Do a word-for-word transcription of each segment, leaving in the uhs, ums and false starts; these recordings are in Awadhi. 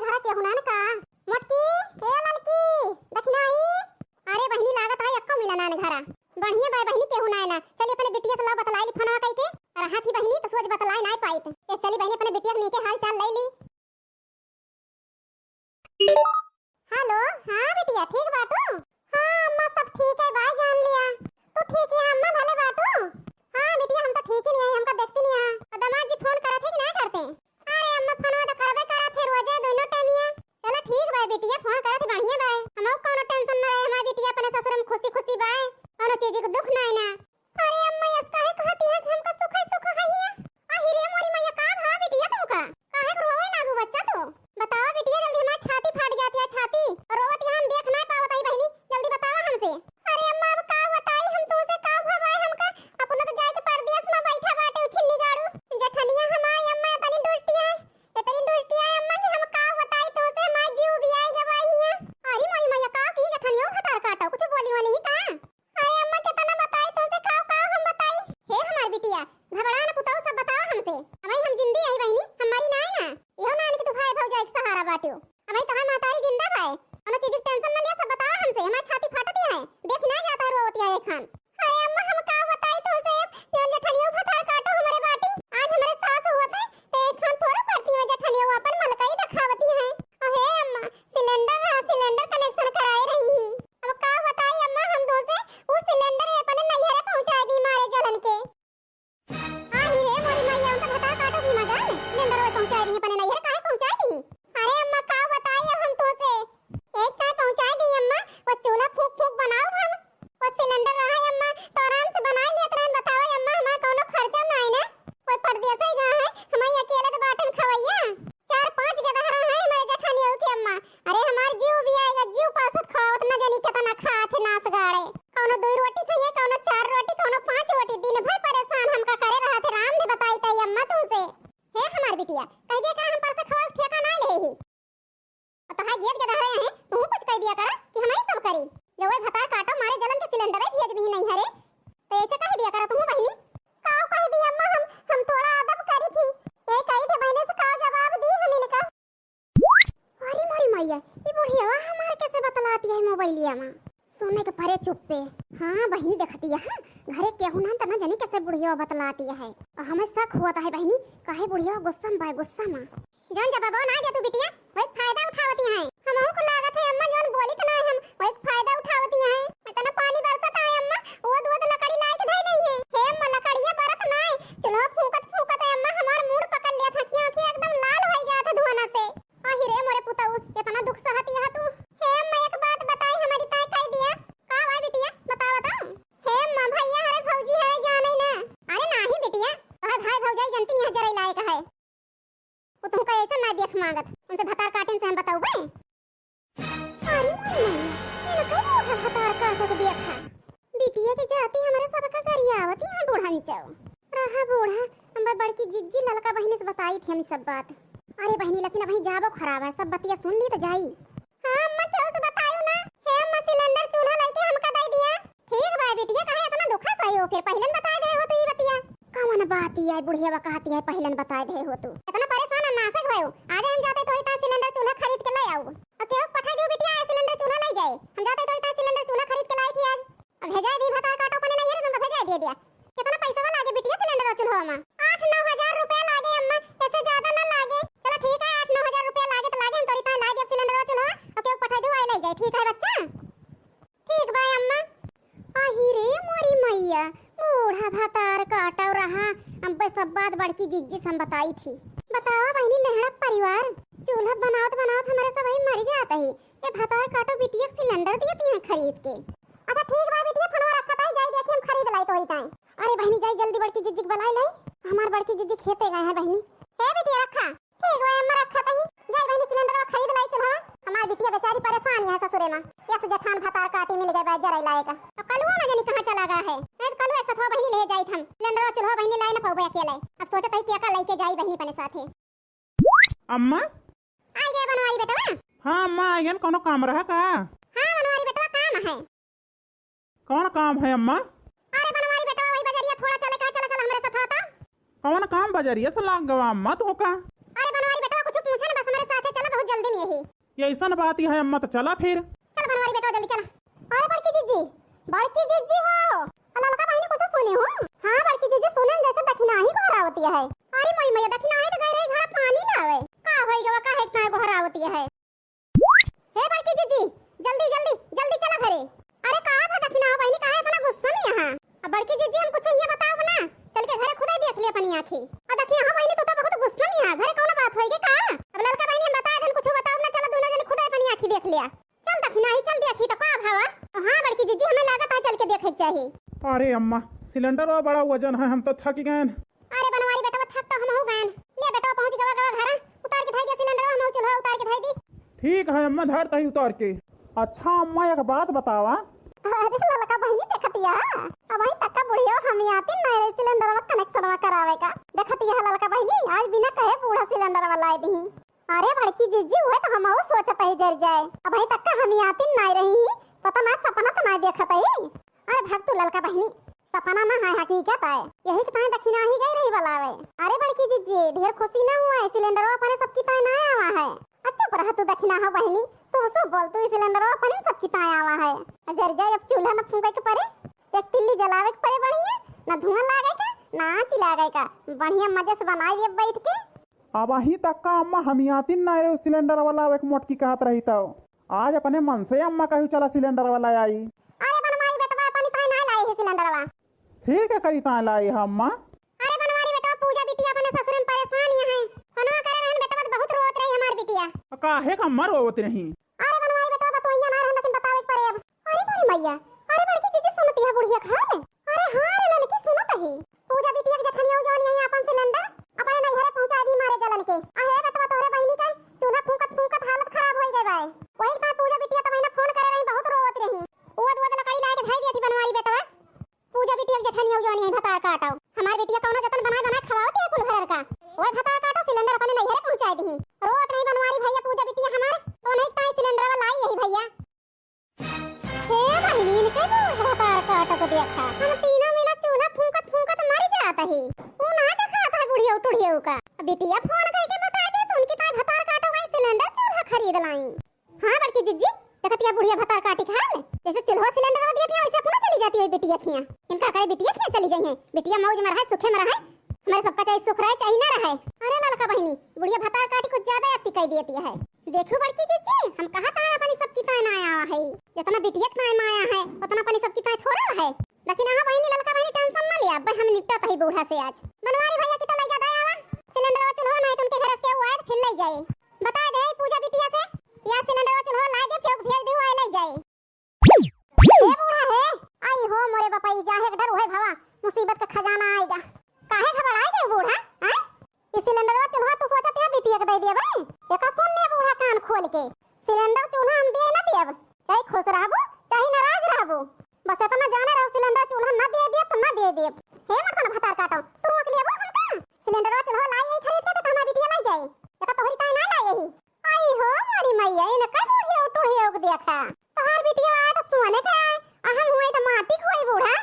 अरे केहू ना का? मोटकी, ए ललकी, दखिना आई। अरे बहिनी, लागत है एक्को मिला ना घरा। बढ़िया बाय बहिनी, केहू ना है ना। चली अपने बिटिया से लाओ बतलाई ली फोनवा कई के। और हाथी बहिनी तो सोच बतलाई ना पाई। ए चली बहिनी, अपने बिटिया के नीके हाल चाल ले ली। हेलो, हाँ बिटिया, ठीक बाटू? हाँ अम्मा, सब ठीक है बाय, जान लिया। तू ठीक है अम्मा, भले बाटू? हाँ बिटिया, हम तो ठीक ही नहीं है, हमका देखती नहीं है। और दामाद जी फोन करत है कि ना करते? अरे अम्मा, फोनवा तो करबे करत है रोजे दोनों टाइमिया। चलो ठीक बाय बिटिया, फोन करत है बढ़िया बाय। हमहू कौनो टेंशन ना रहे, हमार बिटिया अपने ससुर में खुशी खुशी बाय, कौनो चीज के दुख ना है ना। अरे अम्मा, यस काहे कहती है कि हमका सुखै सुख है हिया? आही रे मोरी मैया, का भा बिटिया तुमका? काहे के रोवे लागू बच्चा तू? बतावा बिटिया, जल्दी हमार छाती फाट जाती है, छाती। रोवत यहाँ हम देख ना पावत हई बहिनी, जल्दी बतावा हमसे। अरे अम्मा, अब का बताई हम तुमसे, का भा भाई हमका? अपना तो जाए के परदेस में बैठा बाटे उ छिन्नी गाड़ू। जेठनिया हमारी अम्मा इतनी दुष्टी है, इतनी दुष्टी है अम्मा कि हम का बताई तुमसे, हमार जीव भी आई गवा हिया। अरे मोरी मैया, का की जेठनियो भतार काटो, कुछ बोली वाली ही का? अरे अम्मा, केतना बताई तोसे, काव काव हम बताई? हे हमार बिटिया, घबरा न पुतऊ, सब बतावा हमसे। अबही हम जिंदी अही बहिनी, हम मरी नाय ना। इहो ना आने कि तू भाई भौजाई के सहारा बाटियो। अबही तोहार महतारी जिंदा बाय। कौनो चीज की टेंशन न लिया, सब बतावा हमसे। हमार छाती फाटत है, देख ना जाता रोवत है एक खान। अरे अम्मा, हम काव बताई तोसे, जौन जेठनियो भतार काटो हमरे बाटी। आज हमरे सास होत है, तो एक खान थोड़ा पड़ती है जेठनियो, अपन मलकाई दिखावती है। अहे अम्मा, सिलेंडर रहा, सिलेंडर कनेक्शन कराए रही ही। अब का बताई अम्मा, हम दोसे उ सिलेंडर अपने नैहरे पहुंचा दी मारे जलन के। आही रे मोरी मैया, उनका भतार काटो की मजाल, सिलेंडर वो पहुंचा दी अपने नैहरे, काहे पहुंचा दी? अरे अम्मा का बताई अब हम तोसे, एक काहे पहुंचा दी अम्मा, वो चूल्हा फूंक फूंक बनाओ हम, वो सिलेंडर रहा अम्मा तो आराम से बना लिया तुरंत। बताओ अम्मा, हमारा कौनो खर्चा ना है ना, कोई परदेसा ही जहाँ है, हमारे अकेले तो बाटन खवैया। चार पांच गदहरा है हमारे जेठानियों की अम्मा। अरे हमार जीव भी आएगा, जीव पासत खाओ, उतना जनी केतना खात है नास गाड़े। कौनो दुई रोटी खाइए, कौनो चार रोटी, कौनो पांच रोटी। दिन भर परेशान हमका करे रहा थे, राम ने बताई तई अम्मा तुमसे। हे हमार बिटिया, कह दिया का हम परसे खवाओ ठेका ना ले ही। अब तहार गेद गदहरे हैं, तू कुछ कह दिया करा कि हम ही सब करी। जब वही भतार काटो मारे जलन के सिलेंडर है, भेज दी नहीं हरे, तो ऐसे कह दिया करा तू बहिनी। का कह दी अम्मा, हम, हम थोड़ा अदब करी थी। ये कही थे बहने से का जवाब दी हम इनका। अरे मोरी मैया, ई बुढ़ियावा हमार कैसे बतलाती है मोबाइलिया में? सुने के परे चुप्पे। हाँ बहिनी देखती है, हाँ, घरे केहू ना त ना जानी कैसे बुढ़ियावा बतलाती है। और हमें शक हुआ था है बहिनी, काहे बुढ़ियावा गुस्सा में बाय, गुस्सा में। जौन जवाबो ना दे तू बिटिया, वही फायदा उठावती है। हमहू को लागत है अम्मा जौन बोली त ना हम, वही फायदा उठावती है। इतना पानी बरसत है अम्मा, वो दो लकड़ी लाई के धई दई है। हे अम्मा लकड़िया बरत ना है, चूल्हा फूंकत फूंकत है अम्मा हमार मूड़ पकड़ लिया था, आँखिया आँखिया एकदम लाल हो जात है धुआं से। आही रे मोरे पुतऊ, इतना दुख सहती है तू। हे अम्मा, एक बात बताई, हमारी ताई कह दिया। का हुआ बिटिया, बताओ, बताओ। हे अम्मा, भैया हरे भौजी हरे जाने ना। अरे नाही बिटिया, तोहर भाई भौजाई जनती नहीं जरे लायक है। वो तुमका ऐसा ना देख मांगत, उनसे भतार काटिन से हम बताऊबे। अरे मोरी मम्मी, इनका वो है भतार काटत देखा। बिटिया के जाती हमारे सबका गरियावती है बूढ़न चौ। रहा बूढ़ा, हम बड़की जिज्जी ललका बहिनी से बताई थी हम सब बात। अरे बहिनी, लेकिन अबही जाबो खराब है, सब बतिया सुन ली तो जाई। हाँ अम्मा, केहू से बतायो ना। हे अम्मा, सिलेंडर चूल्हा लइके हमका दे दिया। ठीक बा बिटिया, काहे इतना दुखा सही हो, फिर पहिलन बताए दे हो तू ई बतिया। कौन बात ई है, बुढ़िया कहती है पहिलन बताए दे हो तू। इतना परेशान और नासक भयो, आज हम जाते तो इतना सिलेंडर चूल्हा खरीद के ले आऊ। और केहू पठा दियो बिटिया, आज सिलेंडर चूल्हा ले जाए। हम जाते तो इतना सिलेंडर चूल्हा खरीद के लाई थी आज। अब भेजाए दी भतार काटो अपने नैहर तुमको भेजाए दिए दिया। कितना पैसा लागे बिटिया सिलेंडर और चूल्हा में? आठ नौ हजार रुपया लागे अम्मा, ऐसे ज्यादा ना लागे। चलो ठीक है, आठ नौ हजार रुपया लागे तो लागे, हम तोरी ताई लाई दिया सिलेंडर और चूल्हा। ओके, पठा दो, आई ले जाए। ठीक है बच्चा, ठीक बाय अम्मा। आही रे मोरी मैया, बूढ़ा भतार काटो रहा, अब सब बात बड़की जिज्जी से हम बताई थी। बतावा बहिनी, लेहड़ा परिवार, चूल्हा बनावत बनावत हमारे सब ही मर जात ही। ए भतार काटो बिटिया के सिलेंडर दिए ती हैं खरीद के। अच्छा ठीक बा बिटिया, फोनवा रखा ताई, जाई देखी हम खरीद लाई तोरी ताई। अरे बहिनी जाई जल्दी बड़की जिज्जी के बुलाई लाई, हमार बड़की जिज्जी खेते गए हैं बहिनी। हे बिटिया रखा। ठीक बा अम्मा रखा ताई, जाई बहिनी सिलेंडर खरीद लाई चूल्हा। हमार बिटिया बेचारी परेशान है ससुरे में, यस जेठान भतार काटी मिल गए बा जराई लाए का। अब कलुआ ना जानी कहाँ चला गया है, नहीं तो कलुआ एक सथवा बहिनी ले जाई हम सिलेंडर चूल्हा बहिनी लाई ना पाऊबे अकेले। अब सोचत है कि अका लेके जाई बहिनी अपने साथे। अम्मा। आई गए बनवारी बेटवा? हाँ अम्मा, आई गए, कौनो काम रहा का? हाँ बनवारी बेटवा, काम है। कौन काम है अम्मा? अरे बनवारी बेटवा, वही बजरिया थोड़ा चले का, चला चला हमरे साथ होता। कौन काम बजरिया से लाग गवा अम्मा तोहका? अरे बनवारी बेटवा, कुछ पूछे ना, बस हमरे साथे चला, बहुत जल्दी में है। ये ऐसन बात ही है अम्मा, तो चला फिर। चल बनवारी बेटवा, जल्दी चला। अरे बड़की जिज्जी, बड़की जिज्जी हो, आ ललका बहिनी कुछ सुनी हो? हाँ बड़की जिज्जी, सुने न जैसे दखिनाही गोहरावती है। अरे मोई मैया, दखिनाही तो गई रही घर पानी लावे, का होई गवा, काहे इतना गोहरावती है? हे बड़की जिज्जी, जल्दी जल्दी जल्दी चला घरे। अरे का भा दखिनाहो बहिनी, काहे इतना गुस्सा में यहाँ? अब बड़की जिज्जी हम कुछ ये बताओ ना, चल के घरे खुदे देख ले अपनी आँखी। अब दखिनाहो बहिनी, तू तो बहुत गुस्सा में यहाँ, घरे कौन बात होई गे का? अब ललका बहिनी हम बताए देन, कुछ बताओ ना, चला दोनों जने खुदे अपनी आँखी देख लिया। चल दखिनाही, चल देखी तो का भावा। हाँ बड़की जिज्जी, हमें लागत है चल के देखे के चाही। अरे अम्मा, सिलेंडर बड़ा वजन है, हम तो थक गए। अरे बनवारी बेटवा, थक तो हमहू गएन। ले बेटवा, पहुँच गवा गवा घरा, उतार के धई दे सिलेंडर, हमहू चूल्हा उतार के धई दी। ठीक है अम्मा, धर तही उतार के। अच्छा अम्मा, एक बात बतावा। अरे ललका बहिनी देखतिया, अबहीं तक का बुढ़ियो हमियातिन नाई रही सिलेंडरवा कनेक्शनवा करावे का। देखतिया ललका बहिनी, आज बिना कहे बूढ़ा सिलेंडरवा लाई दी। अरे बड़की जिज्जी, उहे तो हमहू सोचत ही जर जाए, अबहीं तक का हमियातिन नाई रही, पता ना सपना तो नाई देखत ही। अरे भग तू ललका बहिनी, सपना ना है, हकीकत है। यही के ताई दखिनाही गई रही बलावे। अरे बड़की जिज्जी, ढेर खुशी ना हुआ है, सिलेंडरवा अपने सबकी ताई ना आवा है। अच्छा पर तू दखिनाहो बहिनी, शुभ शुभ बोल तू, सिलेंडरवा अपने सबकी ताई आवा है। जर जाए, अब चूल्हा न फूंके के पड़े, एक तिल्ली जलावे के पड़े बढ़िया, ना धुआं लागे का, ना आँच लागे का, बढ़िया मजे से बनाई अब बैठ के। अबहीं तक का अम्मा हमियातिन ना रहे सिलेंडर वाला, एक मोटकी कहत रही तो। आज अपने मन से अम्मा कही चला सिलेंडर वाला आई। अरे बनवारी बेटवा, अपनी ताई ना लाई है सिलेंडरवा। फिर का करी ताई लाई है अम्मा? अरे बनवारी बेटवा, पूजा बिटिया अपने ससुर में परेशान यहाँ है। फोनवा करे रहन बेटवा तो बहुत रोत रही हमार बिटिया। काहे का अम्मा रोवत रही? अरे बनवारी बेटवा, बतोइया ना रहन लेकिन बतावे के पड़े अब। अरे मोरी मैया, अरे बड़की जिज्जी सुनती है बुढ़िया खाल। अरे हाँ रे ललकी, सुनत ही। पूजा बिटिया के जेठनिया जौन यही अपन सिलेंडर अपने नैहरे पहुँचा दी मारे जलन के। अहे बेटवा, तोहरे बहिनी के चूल्हा फूंकत फूंकत हालत खराब होई गई बाय। वही ताई पूजा बिटिया तब ना फोन करे रही, बहुत रोवत रही। उवद उवद लकड़ी लाए के धई दिया थी बनवारी बेटवा। पूजा बिटिया के जेठनिया जौन यही भतार काटो। हमार बिटिया कौनो जतन बनाए बनाए खवावत है कुल घर का। ओए भतार काटो, सिलेंडर अपने नैहरे पहुँचा दी। रोवत रही बनवारी भैया, पूजा बिटिया हमार तो नहीं ताई सिलेंडर वाला आई यही भैया। हे बहिनी, इनके बूढ़ भतार काटो को देखा, हम तीनों मिला चूल्हा फूंकत फूंकत मर जात ही। ऊ ना देखात है बुढ़ियो टुढ़ियो का। बिटिया फोन करके बता दे तो उनकी ताई भतार काटो गई सिलेंडर चूल्हा खरीद लाई। हाँ बड़की जिज्जी, देखतिया बुढ़िया भतार काटी के हाल, जैसे चूल्हा सिलेंडर दिया दिया वैसे अपना चली जाती है बिटिया खिया। इनका करे बिटिया खिया चली जाई है, बिटिया मौज में रहे, सुखे में रहे, हमारे सबका चाहे सुख रहे चाहे ना रहे। अरे ललका बहिनी, बुढ़िया भतार काटी कुछ ज्यादा अति कर देती है। देखो बड़की जिज्जी, हम कहा ताई अपनी सबकी ताई ना आया है, जितना बिटिया के ताई माया है उतना अपनी सबकी ताई थोड़ा है। लेकिन हाँ बहिनी, ललका बहिनी टेंशन ना लिया, अब हम निपटत ही बूढ़ा से आज। बनवारी भैया की तो ले जा दे आवा, सिलेंडर चूल्हा नहीं तो उनके घर से हुआ है फिर ले जाए। बता दे पूजा बिटिया से, या सिलेंडर चूल्हा ला दे, क्यों भेज दे, ले जाए। ए बूढ़ा है, आई हो मोरे बपई, जाहे के डर उहे भवा, मुसीबत का खजाना आएगा। काहे घबराए गए बूढ़ा, हैं? ई सिलेंडरवा चूल्हा तू सोचत है बिटिया के दे दिया भाई? एका सुन ले बूढ़ा कान खोल के, सिलेंडर चूल्हा हम दिए ना दियब, चाहे खुश रहबू, चाहे नाराज रहबू। बस इतना जाने रहो, सिलेंडर चूल्हा ना दे दिए तो ना दे दिए। हे मर्दन भतार काटो, तू रोक लिया वो हमका? सिलेंडरवा चूल्हा लाई यही खरीद के तो हमारी बिटिया लाई जाए, एका तोहरी ताई ना लाई यही। आई हो मोरी मैया, इनका बुढ़िया टुढ़िया के देखा। तोहार बिटिया आए तो सोने के आए, आ हम हुए तो माटी के होई बूढ़ा।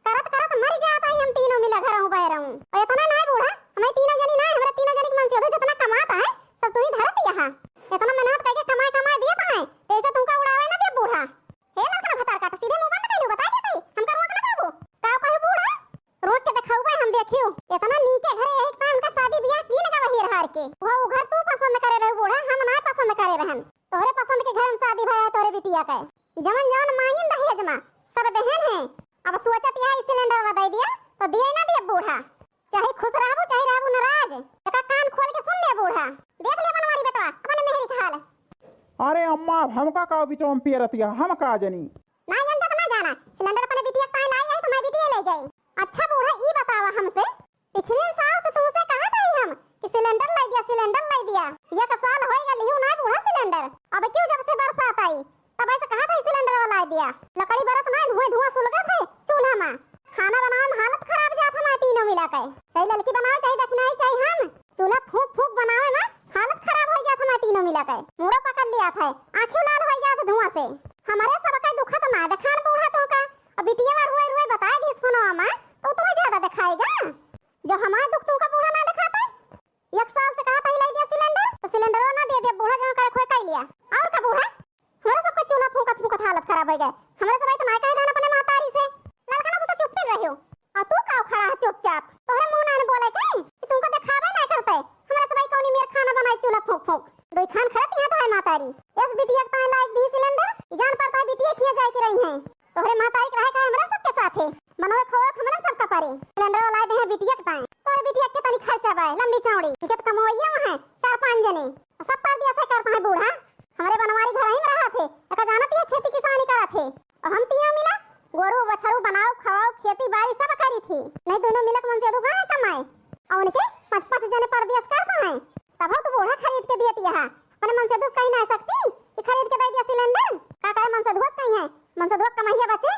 करत करत मर जात आई हम तीनों मिला घरहूँ बैरहूँ। और इतना ना बूढ़ा, हमें तीनों जनी ना, हमरा तीनों जनी के मन से होते जितना कमात है, सब तू ही धरत यहाँ। इतना मेहनत करके कमाए कमाए दिए तो है, तो ऐसे तुमका उड़ावे ना दे बूढ़ा। हे ललका भतार काटा, सीधे मुंह बंद कर लो, बता दे तई, हमका रोक ना पाबू। का कहे बूढ़ा? रोक के देखाऊ भाई हम देखियो। इतना नीके घरे यही काम का शादी बियाह की न गवा हीर हार के। वो घर तू पसंद करे रहे बूढ़ा, हम ना पसंद करे रहन। तोहरे पसंद के घर में शादी भया है तोहरे बिटिया के। जवन जवन मांगिन दहेज में, सब देहन है। अब सोचत यह सिलेंडर दे दिया, तो दिए ना दिए बूढ़ा। चाहे खुश रहबू, चाहे रहबू नाराज। एका कान खोल के सुन ले बूढ़ा। देख ले बनवारी बेटवा, अपने मेहरी के हाल। अरे अम्मा, अब हमका का बिचवा में पेरतिया, हम का जनी। ना जानता तो ना जाना, सिलेंडर अपने बिटिया के ताई लाई है, तो मैं बिटिया ले जाई। अच्छा बूढ़ा, ई बतावा हमसे, पिछले साल से तुमसे कहा था ही हम कि सिलेंडर लाई दिया, सिलेंडर लाई दिया। एक साल होई गल, लिहू ना बूढ़ा सिलेंडर। अब क्यों जब से बरसात आई, तब ऐसे कहा था सिलेंडर लाई दिया। लकड़ी बरत ना, धुआं धुआं सुलगत है चूल्हा में। खाना बनावे में हालत खराब जात हमारे तीनों मिला के, चाहे ललकी बनावे, चाहे दखिनाई, चाहे हम। चूल्हा फूंक फूंक बनावे में हालत खराब हो जात हमारे तीनों मिला के। मूड़ो पकड़ लिया था, आंखें लाल हो जात धुआं से। हमारे सब का दुखत ना देखान बूढ़ा तो का, अब बिटिया बार रुए रुए बताए दिस फोनवा में, तो तुम्हें ज्यादा दिखाएगा। जो हमारे दुख तुमका बूढ़ा ना दिखाता, एक साल से कहा था लाई दिया सिलेंडर, तो सिलेंडर ना दे दिया, बूढ़ा जमा करे खोए कई लिया। और होइ गए। हमरे सबइ तो नाहीं कहे देन अपने महतारी से। ललकना, तू तो चुप्पे रह्यो। अउ तू का खड़ा है चुपचाप? तोहरे मुँह नाहीं बोले के कि तुमको देखावे नाहीं करते। हमरे सबइ कौनी मेर खाना बनाई चूल्हा फूँक फूँक। दोई खान खड़े तिहाँ तो है महतारी। यस बिटिया के ताईं लाइक दी सिलेंडर, कि जान पड़ता है बिटिया किहाँ जाए के रही हैं। तोहरे महतारी के रहे का हमरे सबके साथे। बनवे खोवे हमरे सबका परे। सिलेंडर लाई दे हैं बिटिया के ताईं। तोहरे बिटिया के तनी खर्चा बाय, लंबी चौड़ी। इनके तो कमवइया हैं चार पाँच जने। सब परदेस करता है बूढ़ा। हमरे बनवारी घर ही में रहा थे। एका जानत ही है खेती किसानी करत है। अउ हम तीनों मिला गोरू बछरू बनाओ, खवाओ, खेती बारी सब करी थी। नहीं दोनों मिलक मनसेधू गए हैं कमाए। अउ उनके पाँच पाँच जने परदेस करता है। तब तो बूढ़ा खरीद के दियत यहाँ। अपने मनसेधू कहीं ना सकती कि खरीद के दे दिया सिलेंडर। का करे मनसेधू कहीं है? मनसेधू कमाइया बचे।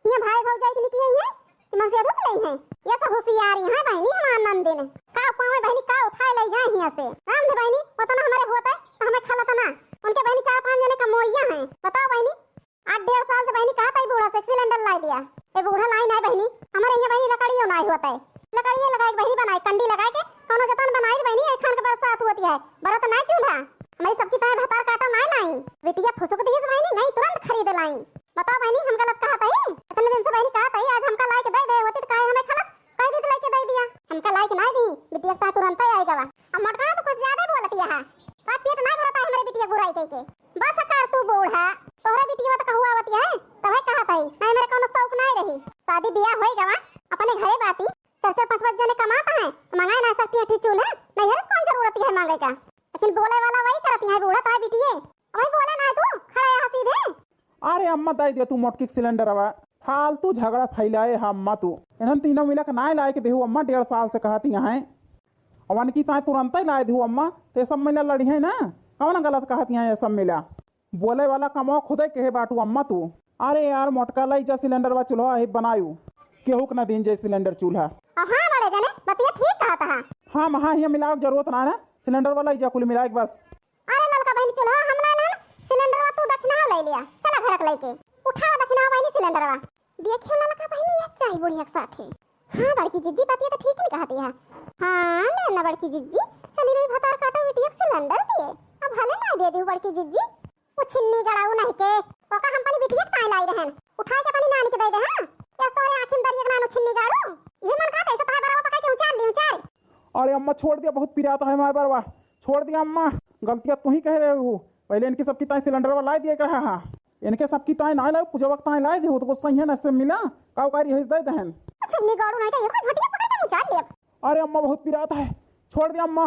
हियाँ भाई भौजाई के निकिये हैं कि मनसेधू से लेई हैं। ये तो होशियारी है बहिनी हमार नंदिन। का पावे बहिनी का उठाए ले जाए हियाँ से। राम दे बहिनी, उतना हमरे होत है तो हमें खलत ना। उनके बहिनी चार पाँच जने कमवइया हैं। बताओ बहिनी, आज डेढ़ साल से बहिनी कहत है बूढ़ा से सिलेंडर लाई दिया। ए बूढ़ा लाई नाहीं बहिनी, हमरे यहाँ बहिनी लकड़ियो नाहीं होत है। लकड़िये लगाए के बहिनी बनाए, कंडी लगाए के कौनो जतन बनाई बहिनी, एक खान के बरसात होती है, बरत नाहीं चूल्हा। हमरी सबकी ताईं भतार काटो नाहीं लाई। बिटिया फुसुक दिहिस बहिनी, नहीं तुरंत खरीद लाई। बताओ बहिनी, हम गलत कहत हई? इतने दिन से बहिनी कहत हई, आज हमका लाइके दे दे होती तो काहे हमें खलत कह दी तो लाइके दे दिया। हमका लाइके नाहीं दी, बिटिया का तुरंत आई गवा। अब मोटका तो कुछ ज्यादा ही बोलत यहाँ। का पेट नाहीं भरता है हमरे बिटिया बुराई कह के। बस कर तू बूढ़ा, तोहरे बिटिया तो कहू आवत है, तबे कहत हई, नाहीं मेरे कौनो शौक नाहीं रही। शादी बियाह होई गवा, अपने घरे बाटी, चार चार पाँच पाँच जने कमात हैं, तो मंगाए नाहीं सकती है ठीक चूल्हा, नहीं है कौन जरूरत है मांगे का। लेकिन बोले वाला वही करत है बूढ़ा, ताई बिटिये। अबे बोले ना तू, खड़ा यहाँ सीधे। अरे अम्मा, दे दे तू मोटकी के सिलेंडरवा। फालतू झगड़ा फैलाए हा अम्मा तू। इन्हन तीनों मिला के नाय लाए के देहू अम्मा, डेढ़ साल से कहत यहाँ है। अवन की ताय तुरंत ही लाए देहू अम्मा, ते सब मिला लड़ी है ना। कौन गलत कहत यहाँ ये सब मिला? बोले वाला कमवा खुदे कहे बाटू अम्मा तू। अरे यार, मोटका लाई जा सिलेंडरवा, चूल्हा ही बनायू। केहू के ना दीन जाए सिलेंडर चूल्हा। हाँ बड़े जने, बतिया ठीक कहत हा। हाँ, महा हिया मिलावे के जरूरत ना है, सिलेंडरवा लाई जा कुल मिलाए के बस। अरे ललका बहिनी, चूल्हा हम ना लेन, सिलेंडरवा तू दक्षिणा ले लिया, चला घरक लेके। उठावा दक्षिणा बहिनी सिलेंडरवा। देखियो ललका बहिनी, ये चाही बुढ़िया के साथे। हाँ बड़की जिज्जी, बतिया तो ठीक नहीं कहती है। हाँ ले ना बड़की जिज्जी, चली रही भतार काटो बिटिया के सिलेंडर दिए, अब हले ना दे दी बड़की जिज्जी। वो छिन्नी गड़ाऊ नहीं के, ओका हम अपनी बिटिया के ताई लाई रहन, उठाए के अपनी नानी के दे दे। हाँ, ये तोरे आँखी में दरिया के नानो छिन्नी गाड़ू, ये मन कहते ऐसे ताहे बराबर पकड़ के उचार ली उचार। अरे अम्मा छोड़ दिया, बहुत पिरात है माय बरवा, छोड़ दिया अम्मा, गलतिया तू ही कह रहे हो। पहले इनकी सबकी ताई सिलेंडरवा लाई दिया कहा। हाँ, इनके सबकी ताई ना लाओ, पूजवा के ताई लाई दी हो तो कुछ सही है ना, इससे मिला काऊ कारी है दे दहन। अच्छा निगाड़ू नहीं तो ये झटिया पकड़ के उचार ले। अरे अम्मा बहुत पिरात है, छोड़ दिया अम्मा।